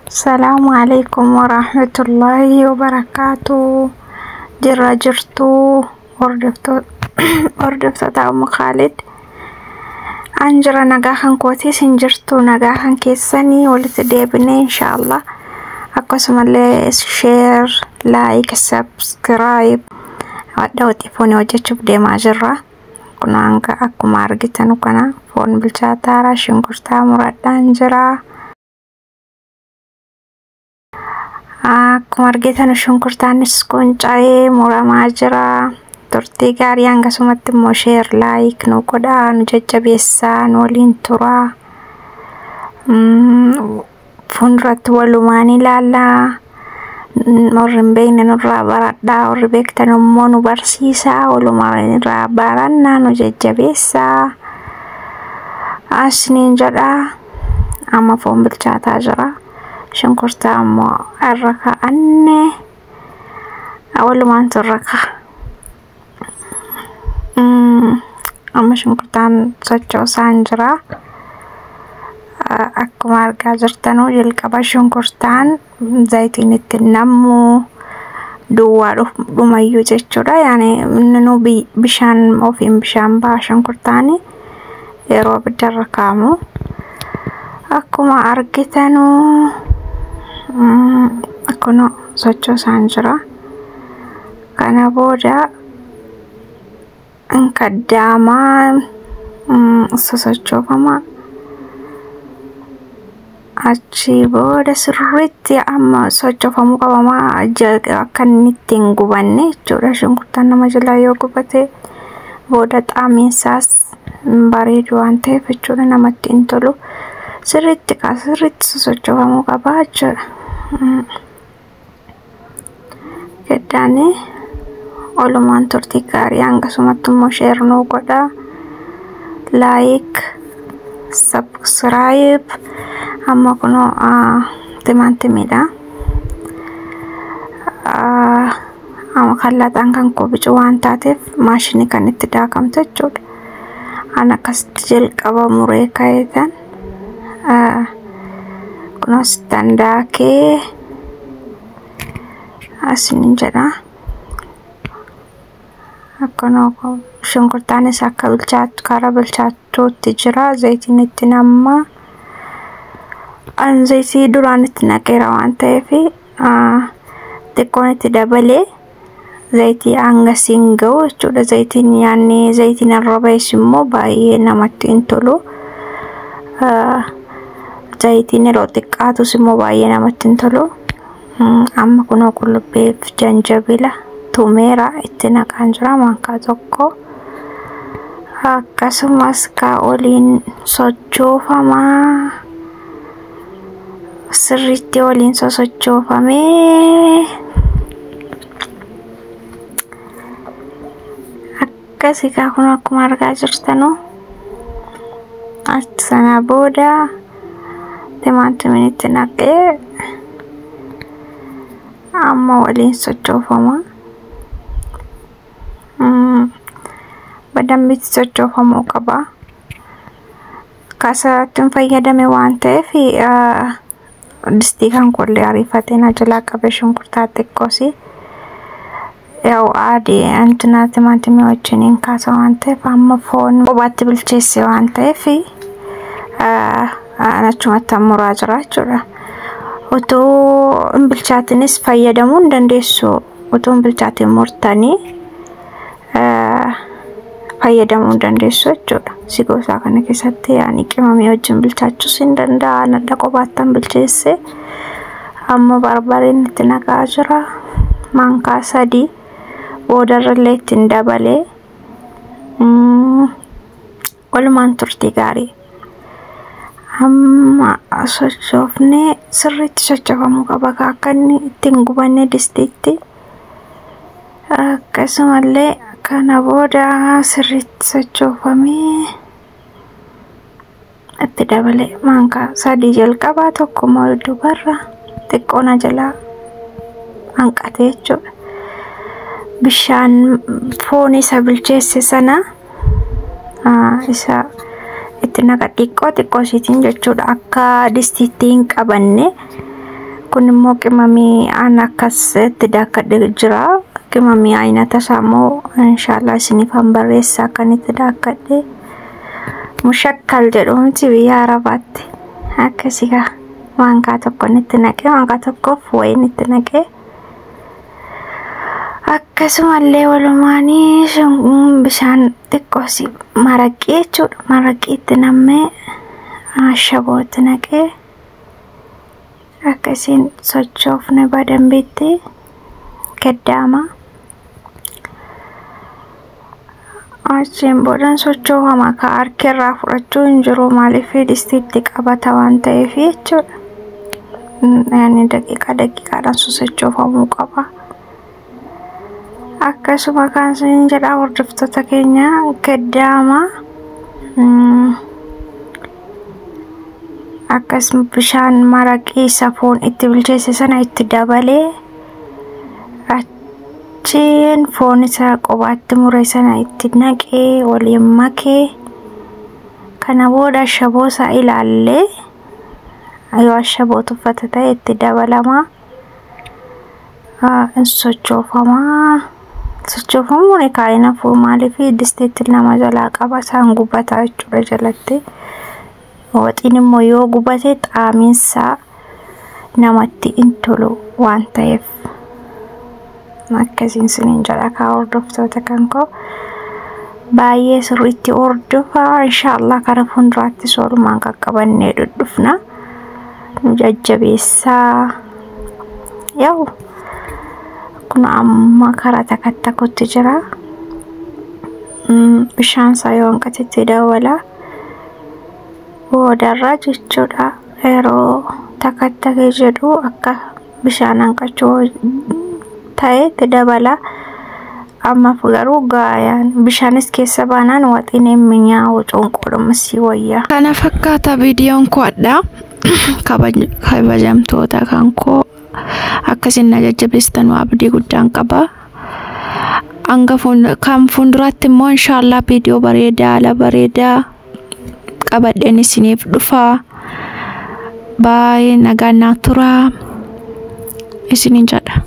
Salaamu alaikum warahmatullaahi wabarakaatu. Jirra jirtuu hordoftoota Ummu Khaalid. An jira nagaa kan kootii, isin jirtu nagaa kan keessanii. Walitti deebinee inshaallah. Akkasumallee share, like, subscribe. Wadha waxii foonii hojjechuuf deemaa jirra. Kun hanga akkuma argitan kana foon bilchaataara, shunkurtaa muradhaan jira. Akkuma argitan shunkurtaanis qunca'ee muramaa jira. Turtii gaarii. Hangasumatti immoo share, like nu godhaa, nu jajjabeessaa, nu waliin turaa. Fuulduratti walumaan ilaallaa. Warri hin beekne nurraa baradhaa, warri beektan immoo nu barsiisaa, walumaan irraa barannaa, nu jajjabeessaa. Asiniin jedhaa, amma foon bilchaataa jira. Shunkurtaa immoo irra kaa'anne walumaan turra ka'a. Amma shunkurtaan sochoosaan jira. Akkuma argaa jirtanuu jalqaba shunkurtaan zayitiin itti nammu duwwaa dhumayyuu jechuudha. Yaani inni bishaan ofiin bishaan ba'a shunkurtaani yeroo abiddarra kaa'amu. Akkuma argitanuu akkuma sochoosaan jira. Kana booda kaddaamaa sosochoofama. Achi booda sirriitti amma sochoofamuu qabamaa akka inni itti hin gubanne jechuudha. Shunkurtaan nama jalaa yoo gubate booda xaamiinsaas hin bareedu waan ta'eef jechuudha, namatti hin tolu. Sirriitti sirriitti sosochoofamuu qaba jechuudha. Gaddaanii walumaan turtii gaarii. Hangasumatti immoo share nuu godhaa. Like, subscribe. Amma kunoo timaantimiidha. Amma kallaxaan kan koo bicuu waan taateef maashinii kan itti daakamtu jechuudha. An akkasitti jalqaba muree ka'eetan kunoo sittan daakee asiniin jedha. Akkanoo shunkurtaanis akka bilchaatu karaa bilchaatuutti jira. Zayitiin itti namma. An zayitii duraan itti naqeera waan ta'eef xiqqoon itti dabalee zayitii hangasiin ga'u jechuudha. Zayitiin nyaanni zayitiin irra ba'es immoo baay'ee namatti hin tolu. Zayitiin yeroo xiqqaatus immoo baay'ee namatti hin tolu. Amma kunoo qullubbiif janjabila tumeera itti naqaan jira maankaa tokko. Akkasumas kaa waliin sochoofamaa, sirriitti waliin sosochoofamee akkasii kaa. Kun akkuma argaa jirtanu achi sana booda timaantimiin itti naqee amma waliin sochoofama. Badambitti sochoofamuu qaba. Kaasatti hin fayyadame waan ta'eef distii kan kollee ariifatee na jalaa qabe shunkurtaa xiqqoosi. Yaa'u adii antinaa timaatimii wajjiniin kaasa waan ta'eef, amma foon qobaatti bilcheesse waan ta'eef achumatti muraa jira jechuudha. Utuu hin bilchaatinis fayyadamuu hin dandeessu. Utuu hin bilchaatin murtanii fayyadamuu hin dandeessu jechuudha. Sigoo isaa kana keessatti yaani qimamii wajjin bilchaachuus hin danda'a. Nadha qobaattan bilcheesse. Amma barbareen itti naqaa jira. Maankaa 3 boodarrallee ittiin dabalee. Walumaan turtii gaarii. Amma sochoofnee sirriitti sochoofamuu qaba akka inni ittiin gubanne distiitti. Akkasumallee kana booda sirriitti sochoofamee itti dabalee maankaa 3 jalqabaa, tokko immoo dubarra xiqqoo na jalaa hanqate jechuudha. Bishaan foon isa bilcheesse sana isa itti naqa xiqqoo xiqqoo isiitiin jechuudha, akka distiitti hin qabanne. Kun immoo qimamii aan akkas itti daakkadhe jira. Qimamii aynata isaa immoo inshaallah isiniifan barreessa akkan itti daakkadhe. Mushakkal jedhu miti biyya Arabaatti. Akkasii kaa maankaa tokko itti naqee, maankaa tokkoof wayin itti naqee. Akkasumallee walumaanii bishaan xiqqoosi maraqii jechuudha. Maraqii itti nammee, ashaboo itti naqee, akkasiin sochoofne badambiitti gaddaama. Achiin boodan sochoofama ka harki irraa fudhachuu hin jiru, maaliif distiitti qabata waan ta'eef jechuudha. Yani daqiiqaa daqiiqaadhaan sosochoofamuu qaba. Akkasuma kan isin jedha, hordoftoota keenya, gaddaama. Akkasuma bishaan maraqii isa foon itti bilcheesse sana itti dabalee, achiin foon isa qobaatti mure sana itti naqee, waliin makee, kana booda ashaboo isaa ilaallee yoo ashaboo tuffata ta'e itti dabalamaa, sochoofamaa. Sochoofamuun kaa'ina fuul maaliif distiitti nama jalaa qaba, isaan gubata jechuudha jalatti. Waxiin immoo yoo gubate xaamiinsaa namatti hin tolu waan ta'eef akkasiin siniin jedha kaa, hordoftoota kan koo. Baay'ee sirriitti hordofaa, inshaallah kara fuulduraatti oolumaan qaqqabannee dhudhufna. Nu jajjabeessaa. Yaa'u kun amma karaa takka jira. Bishaan isaa yoo hanqatetti dabala. Boodarra jechuudha, yeroo takka jedhu akka bishaan hanqachuu ta'e itti dabala. Ammaaf garuu gaayaan bishaanis keessa baanaan waxiin hin mi'aawu, conqoodhuma si wayya. Kana fakkaata viidiyoon koo addaa. Kabajamtoota kan koo, akkasin na jajjabeessitan abdii guddaan qaba. Hanga kan fuulduraatti immoo inshaallah viidiyoo bareedaa, haala bareedaa qabadheen isiniif dhufa. Baay'ee nagaan naa turaa isiniin jedha.